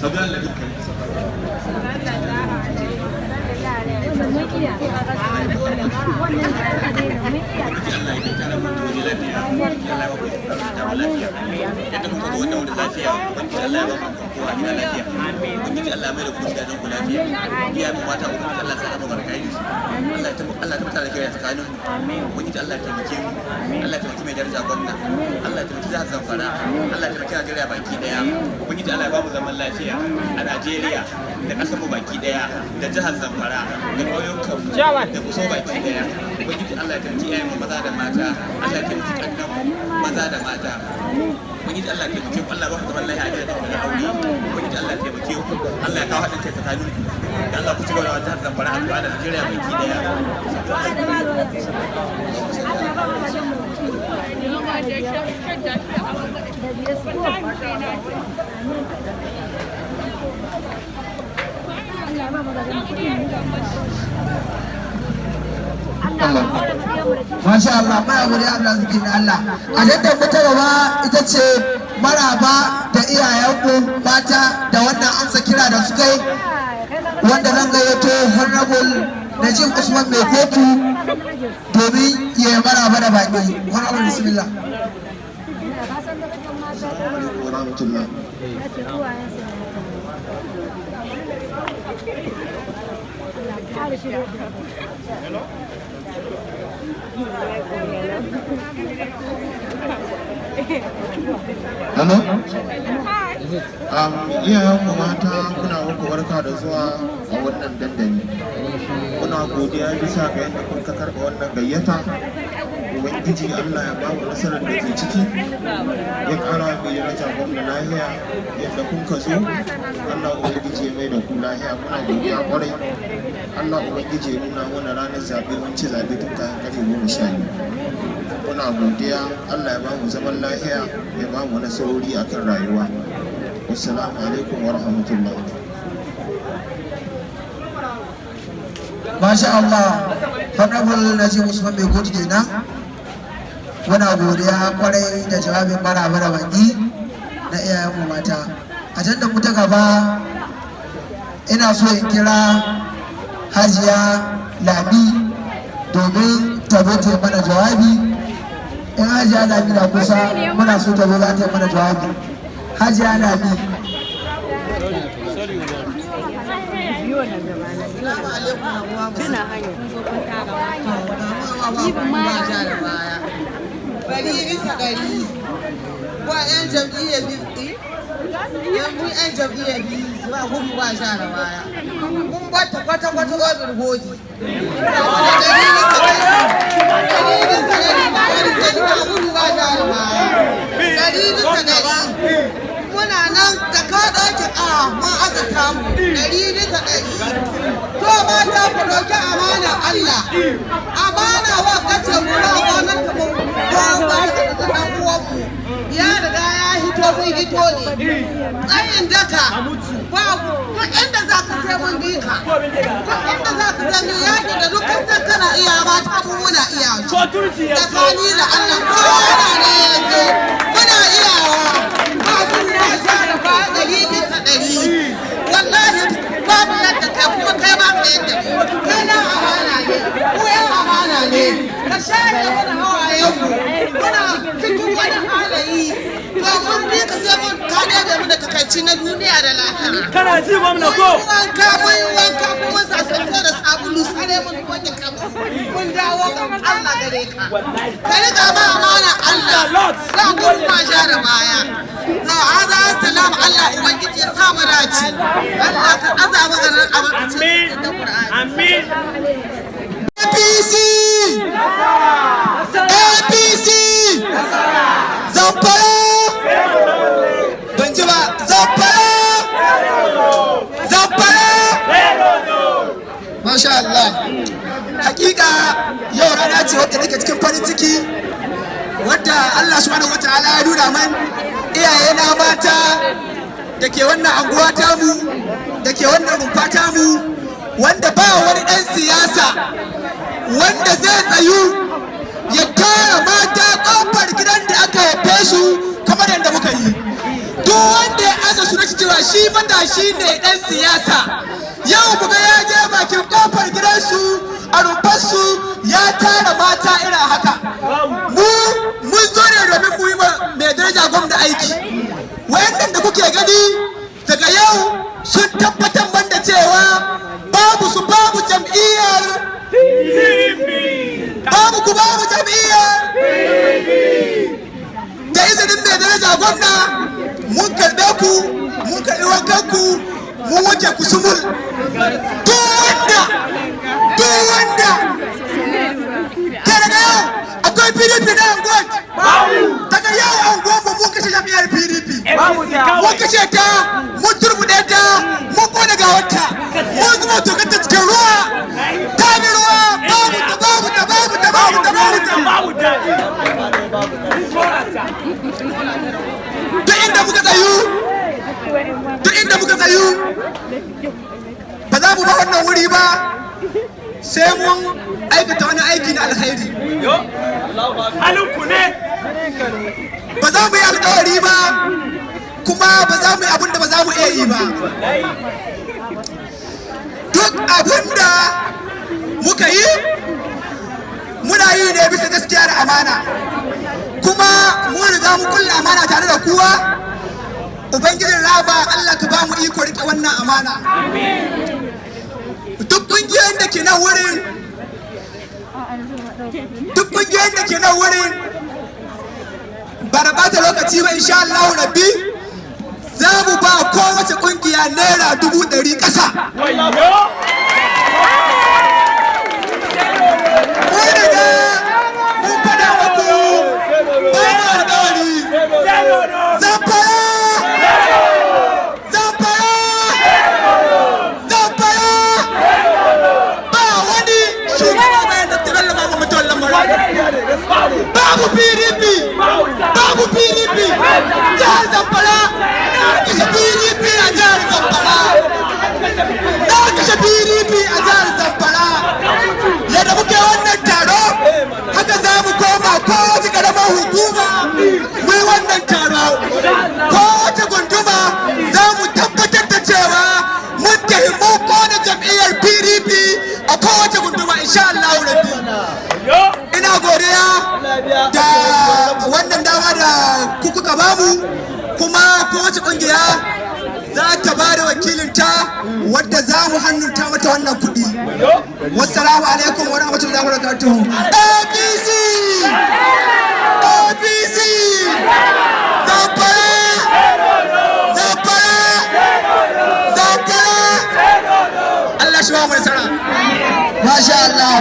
Sabu Allah dukkan. Allah ya tara mu da lafiya. Allah ya ba ku taro lafiya. Yadda kuka zo wannan wurin lafiya, Ubangiji Allah ya ba ku kowa gida lafiya. Ubangiji Allah ya mai da ku gidajen ku lafiya. Iyayen mu mata, Ubangiji Allah ya saka mu alkhairi. Allah ya tabbata, Allah ya tabbata da kai tsakanin mu. Ubangiji Allah ya taimake mu. Allah ya taimaki mai daraja gwamna. Allah ya taimaki jihar Zamfara. Allah ya taimaki Najeriya baki daya. Ubangiji Allah ya ba mu zaman lafiya a Najeriya da ƙasar mu baki daya, da jihar Zamfara, da ƙauyukan mu, da kuso baki daya. Ubangiji Allah ya taimaki iyayen mu maza da mata. Allah ya taimaki kannan mu maza da mata. Ubangiji Allah ya taimake ku. Allah ya ba ku zaman lafiya a gidajen ku na aure. Ubangiji Allah ya taimake ku. Allah ya kawo haɗin kai tsakanin ku. Da Allah ku ci gaba da jihar Zamfara addu'a da Najeriya baki daya. Masha Allah, muna godiya, Allah zikin Allah. A dandan mu ta gaba ita ce maraba da iyayenku mata da wannan amsa kira da suka yi, wanda zan gayyato Honorable Najib Usman Mai Kotu domin ya yi maraba da baki. Honorable, bismillah. Alaikum warahmatullah. Hello? Iyayenmu mata, muna muku barka da zuwa a wannan dandali. Muna godiya bisa ga yadda kuka karɓa wannan gayyata. Ubangiji Allah ya bamu nasarar da ke ciki, ya ƙara mai daraja gwamna lahiya. Yadda kun ka zo, Allah Ubangiji ya mai da ku lahiya. Muna godiya kwarai. Allah Ubangiji ya nuna mana ranar zaɓe mun ci zaɓe tun kayan ƙarfe 12. Muna godiya. Allah ya bamu zaman lahiya, ya bamu nasarori akan rayuwa. Wassalamu alaikum wa rahmatullah. Masha Allah, Honorable Najib Usman Mai Kotu kenan. Muna godiya kwarai da jawabin maraba da baki na iyayenmu mata. A can da mu ta gaba, ina so in kira Hajiya Lami domin ta zo ta yi mana jawabi. In Hajiya Lami na kusa, muna so ta zo za ta yi mana jawabi. Hajiya Lami. 100% ba 'yan jam'iyyar biyu, yan mu 'yan jam'iyyar biyu ba gudu ba sha da baya, mun bata kwata kwata obin goji 100% ba wani sai ba gudu ba sha da baya, 100%. Muna nan da ka ɗauki a mun azata mu 100%. To mata, ku ɗauki amana Allah, amana wa kace mu ba gwamnati, mu ba ba da ɗan uwanmu ya riga ya hito, mun hito ne tsayin daka. Ba duk inda za ka sai mun bi ka, duk inda za ka zami yaƙi da duk kasan kana iya mata, mu muna iya tsakani da Allah. Kowa na ne yanzu muna iyawa, ba gudu ba sha da ba, 100%. Wallahi babu yadda kai kuma kai ba ka yadda kai na amana ne, ku yan amana ne, ka share mana hawayen mu, muna cikin wani halayi. To mun bi ka sai mun ka ɗebe mu da takaici na duniya da lahira. Kana ji, gwamna, ko? Mun wanka, mun yi wanka kuma sasanto da sabulu sare, mun wanke kanmu, mun dawo ga Allah gare ka. Ka riga ma amana Allah za gudu ma sha da baya. To hada salam, Allah Ubangiji ya sa mu dace. Allah ka azaba garin abincin da Qur'ani. Amin. APC! APC! Zamfara! Ban ji ba, Zamfara! Zamfara! Masha Allah. Hakika yau rana ce wadda nake cikin farin ciki, wadda Allah Subhanahu wa Ta'ala ya nuna man iyayena mata da ke wannan anguwa tamu, da ke wannan rumfa tamu, wanda ba wani ɗan siyasa wanda zai tsayu ya tara mata kofar gidan da aka haife su kamar yadda muka yi. Duk wanda ya rasa sunan shi cewa shi matashi ne ɗan siyasa, yau buga ya je bakin kofar gidansu a rumfarsu ya tara mata irin haka. Mu mun zo ne domin mu yi mai daraja gwamna aiki. Wayannan da kuke gani, daga yau sun tabbatar man da cewa babu su babu jam'iyyar, babu ku babu jam'iyyar. Da izinin mai daraja gwamna, mun karɓe ku, mun karɓi wankan ku, mun wanke ku sumul. Duk wanda ke daga yau akwai PDP na anguwan, daga yau anguwan mu mun kashe jam'iyyar PDP, mun kashe ta, mun turbuɗe ta, mun kone gawarta, mun zuba tokanta cikin ruwa, ta bi ruwa. Babu ta, babu ta, babu ta, babu ta, babu ta. Duk inda muka tsayu, duk inda muka tsayu, ba za mu ba wannan wuri ba sai mun aikata wani aiki na alkhairi. Halinku ne. Ba za mu yi alkawari ba, kuma ba za mu yi abin da ba za mu iya yi ba. Duk abin da muka yi, muna yi ne bisa gaskiya da amana, kuma mun riga mun kulla amana tare da kuwa. Ubangijin raba, Allah ka ba mu iko rike wannan amana. Duk kungiyoyin da ke nan wurin, duk kungiyoyin da ke nan wurin, ba da bata lokaci ba, insha Allah rabbi, za mu ba kowace kungiya ₦100,000 ƙasa. Mun riga mun faɗa muku, ba mu alƙawari. Zamfara, Zamfara, Zamfara, ba wani shugaba bayan Dr. Bello Muhammad Matawallen Maradun. Babu PDP, babu PDP jihar Zamfara. Na kashe PDP a jihar Zamfara, na kashe PDP a jihar Zamfara. Yadda muke wannan taro, haka za mu koma kowace karamar hukuma mu yi wannan taro, kowace gunduma. Za mu tabbatar da cewa mun tafi mun kona jam'iyyar PDP a kowace gunduma, insha Allah rabbi. Ina godiya da wannan dama da kuka bamu, kuma kowace kungiya za ta ba da wakilinta wadda za mu hannunta mata wannan kuɗi. Wassalamu alaikum wa rahmatullahi wa barakatuhu. APC, APC! Zamfara, Zamfara, Zamfara! Allah shi ba mu nasara. Masha Allah.